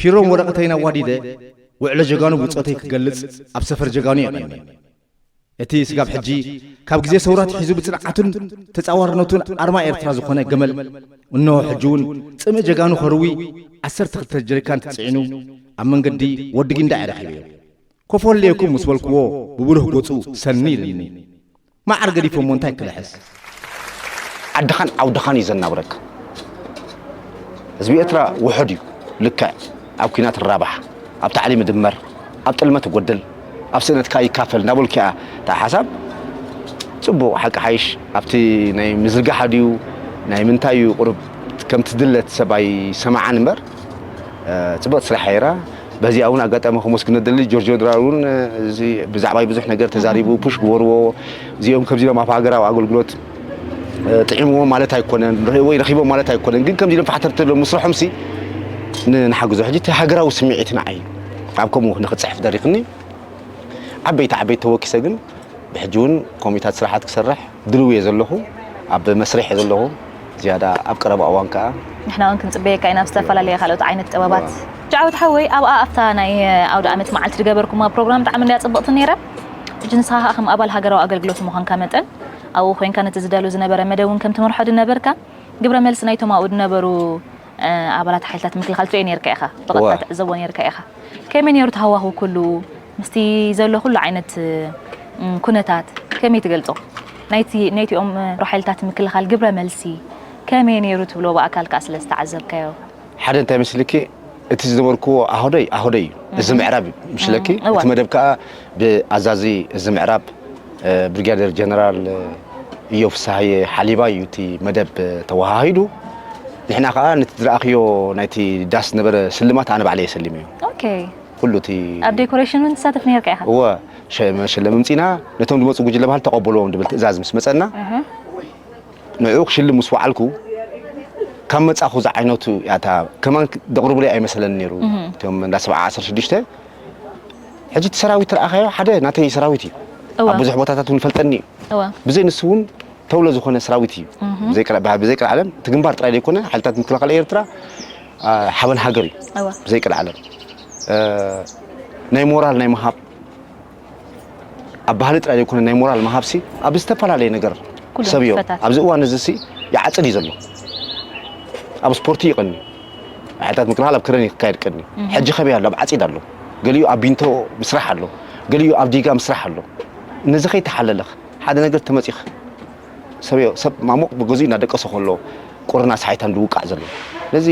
ፊሮም ወረቐተይን ኣዋዲደ ውዕሎ ጀጋኑ ብጾተይ ክገልጽ ኣብ ሰፈር ጀጋኑ የቐኒ። እቲ ስጋብ ሕጂ ካብ ግዜ ሰውራ ኣትሒዙ ብጽንዓቱን ተጻዋርነቱን ኣርማ ኤርትራ ዝኾነ ገመል፣ እነሆ ሕጂ እውን ጽምኢ ጀጋኑ ከርዊ ዓሰርተ ክልተ ጀሪካን ተጽዒኑ ኣብ መንገዲ ወዲ ጊንዳዕ ረኺበዮ። ኮፍ ወለየኩም ምስ በልክዎ ብብሩህ ገጹ ሰኒ ኢልኒ። መዓር ገዲፎሞ እንታይ ክልሕስ? ዓድኻን ዓውድኻን እዩ ዘናብረካ። ህዝቢ ኤርትራ ውሑድ እዩ። ልክዕ ኣብ ኲናት ራባሕ፣ ኣብ ታዕሊም ድመር፣ ኣብ ጥልመት ጎደል፣ ኣብ ስእነት ከኣ ይካፈል እናበልኩ እያ እታ ሓሳብ። ጽቡቕ፣ ሓቂ ሓይሽ ኣብቲ ናይ ምዝርጋሕ ድዩ ናይ ምንታይ እዩ ቁሩብ ከምቲ ድለት ሰብ ኣይሰማዓን እምበር፣ እ፣ ጽቡቕ ስራሕ ነይራ። በዚኣ እውን ኣጋጣሚ ከመስግኖ ደሊ ጆርጆ ድራር እውን፣ እ፣ እዚ ብዛዕባይ ብዙሕ ነገር ተዛሪቡ፣ ፑሽ ግበርዎ፣ እዚኦም ከምዚ ኢሎም ኣብ ሃገራዊ ኣገልግሎት፣ እ፣ ጥዒምዎም ማለት ኣይኮነን፣ ረ-፣ ወይ ረኺቦም ማለት ኣይኮነን፣ ግን ከምዚ ኢሎም ፋሕተር ተብሎም ምስርሖምሲ ን-፣ ንሓግዞ። ሕጂ እቲ ሃገራዊ ስምዒት ንዓይ ኣብ ከምኡ ንኽጽሕፍ ደሪኽኒ። ዓበይቲ ዓበይቲ ተወኪሰ ግን ብሕጂ እውን ኮሚታት ስራሓት ክሰርሕ ድልው እየ ዘለኹ፣ ኣብ መስርሕ እየ ዘለኹ። ዝያዳ ኣብ ቀረባ እዋን ከኣ ንሕና እውን ክንጽበየካ ኢና ኣብ ዝተፈላለየ ካልኦት ዓይነት ጥበባት። ጃዕወት ሓወይ፣ ኣብኣ ኣብታ ናይ ኣውደ ዓመት መዓልቲ ዝገበርኩማ ፕሮግራም ብጣዕሚ እንድያ ጽብቕቲ ነይራ። ሕጂ ንስኻ ከኣ ከም ኣባል ሃገራዊ ኣገልግሎት ምዃንካ መጠን ኣብኡ ኮይንካ ነቲ ዝዳሎ ዝነበረ መደብ እውን ከም ትመርሖ ዝነበርካ ግብረ መልሲ ናይቶም ኣብኡ ዝነበሩ፣ እ፣ ኣባላት ሓይልታት ምክልኻል ትርእዮ ነይርካ ኢኻ። ብቐጥታ እወ። ትዕዘቦ ነይርካ ኢኻ። ከመይ ነይሩ እቲ ሃዋህው ኩሉ? ምስቲ ዘሎ ኩሉ ዓይነት፣ እ፣ ኩነታት ከመይ ትገልጾ? ናይቲ፣ ናይቲኦም፣ እ፣ ሓይልታት ምክልኻል ግብረ መልሲ ከመይ ነይሩ ትብሎ ብኣካል ከኣ ስለ ዝተዓዘብካዮ? ሓደ እንታይ መስልኪ፣ እቲ ዝነበርክዎ ኣሆደይ፣ ኣሆደይ እዩ። እዚ እህ። ምዕራብ እዩ፣ ምሽለኪ። እም፣ እወ። እቲ መደብ ከኣ ብኣዛዚ እዚ ምዕራብ፣ እ፣ ብሪጋደር ጀነራል፣ እ፣ እዮብ ፍስሃየ ሓሊባ እዩ እቲ መደብ፣ እ፣ ተወሃሂዱ። ንሕና ከኣ ነቲ ዝረኣኽዮ ናይቲ ዳስ ዝነበረ ስልማት ኣነ ባዕለይ እየ ሰሊመዮ። ኦኬ። ኩሉ እቲ ኣብ ዴኮሬሽን እውን ትሳተፍ ነይርካ ኢኻ? እወ፣ ሸ-፣ መሸለም ምጺና፣ ነቶም ዝመጹ ጉጅለ ባህል ተቐበልዎም ዝብል ትእዛዝ ምስ መጸና፣ እህ። ንዕኡ ክሽልም ምስ ወዓልኩ፣ ካብ መጻኹ ዝዓይነቱ እያ እታ ከማን ክ-፣ ዘቕርቡለይ ኣይመሰለኒ ነይሩ። እህ። እቶም እንዳ ሰብዓ ዓሰርተ ሽዱሽተ፣ ሕጂ እቲ ሰራዊት ትረኣኻዮ፣ ሓደ ናተይ ሰራዊት እዩ። እወ። ኣብ ብዙሕ ቦታታት እውን ይፈልጠኒ እዩ። እወ። ብዘይ ንሱ እውን ተውለ ዝኾነ ሰራዊት እዩ። እህ። ብዘይ ቀል-፣ ብዘይ ቀልዓለም፣ እቲ ግንባር ጥራይ ዘይኮነ፣ ሓይልታት ምክልኻል ኤርትራ፣ ኣ፣ ሓበን ሃገር እዩ። እወ። ብዘይ ቀልዓለም። እ፣ ናይ ሞራል ናይ ምሃብ፣ ኣብ ባህሊ ጥራይ ዘይኮነ ናይ ሞራል ምሃብሲ ኣብ ዝተፈላለየ ነገር ኩሉ ሰብዮ ንጥፈታት። ኣብዚ እዋን እዚ ሲ ይዓጽድ እዩ ዘሎ። ኣብ ስፖርቲ ይቐኒ። ሓይልታት ምክልኻል ኣብ ክረን ክካየድ ቀኒ። እህ። ሕጂ ከበይ ኣሎ? ኣብ ዓጺድ ኣሎ። ገሊኡ ኣብ ቢንቶ ምስራሕ ኣሎ። ገሊኡ ኣብ ዲጋ ምስራሕ ኣሎ። ነዚ ከይተሓለለኽ ሓደ ነገር ተመጺኽ ሰብዮ፣ ሰብ ማሞቕ ብገዝኡ እናደቀሰ ከሎ ቁርና ሰሓይታን ዝውቃዕ ዘሎ። ስለዚ